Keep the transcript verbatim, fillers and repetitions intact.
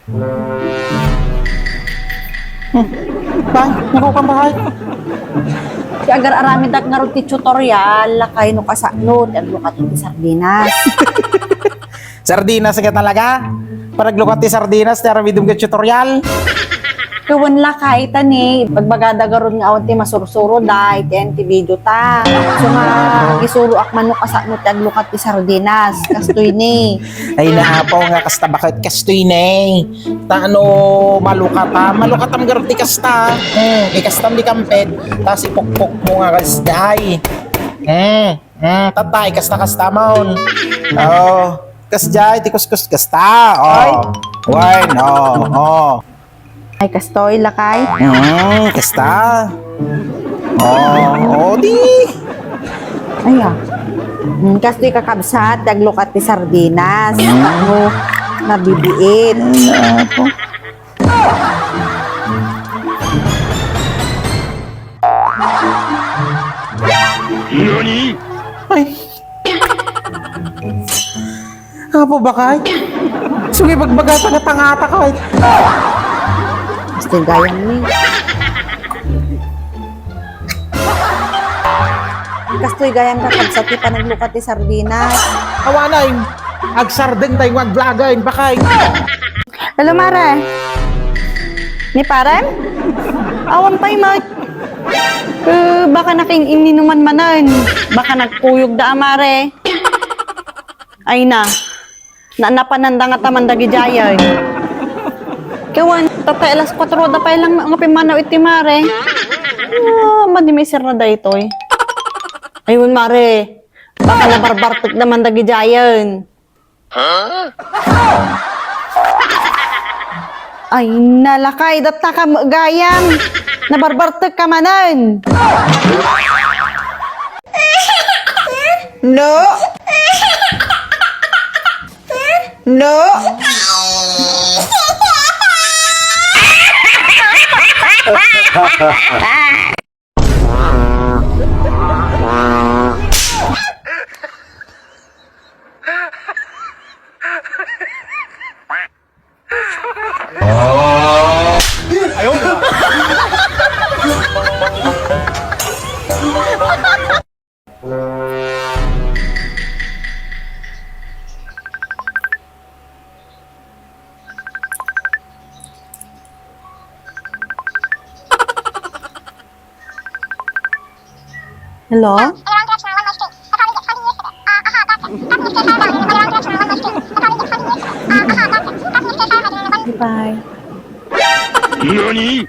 Hmm. Bay, naku kan bahay. Ti agar-aramidak ngarud ti tutorial, lakay no kasano ti aglukat ti sardinas. Sardinas ka talaga? Panaglukat ti sardinas, ti aramidem ket tutorial? Ket wen lakay, ta ni, bagbagada garud nga awan ti masursuro, day, ti, ti video ta. So nga, isuroak man no kasano ti aglukat ti sardinas. Kastoy ni. Ay, naapaw nga kasta, baket kastoy ni. Ta ano, malukatam, malukatam garud ti kasta. Hmm, ikastam di kampet, tas ipukpok mo nga kasdiay. Hmm, hmm, tatay, kasta-kasta mon. Oh, kasdiay, ti kuskus, kasta. Oh. Ay. Wine, oh, oh. Ay, kastoy, lakay. Hmm, kasta. Oh, oh, di. Ay, ah. Hmm, kastoy kakabsat, ti aglukat ti sardinas. Hmm. Ako, nabibiit. Hmm, ako. Nani? Ay. Apo, bakay? Sige, bagbagata nga tangata, kay. Kastoy gayam ni. Kastoy gayam kakabsat ti panaglukat ti sardinas. Awanay, agsardeng tayo nga aglagen, bakay. Hello, mare. Ni parem? Awan pay, ma-, eh, baka naking ininuman manen. Baka nagkuyog da, mare. Ay na. Naanapanan da nga taman dagidiayen. Kewan, tatay alas kuatro da pay lang nga pimmanaw iti mare. Ah, madimisir na daytoy. Ayun, mare. Baka nabarbartek da man dagidiayen. Ay, nalakay, datta ka gayam. Nabarbartek ka manen. No. No. Hello? Goodbye. Nani?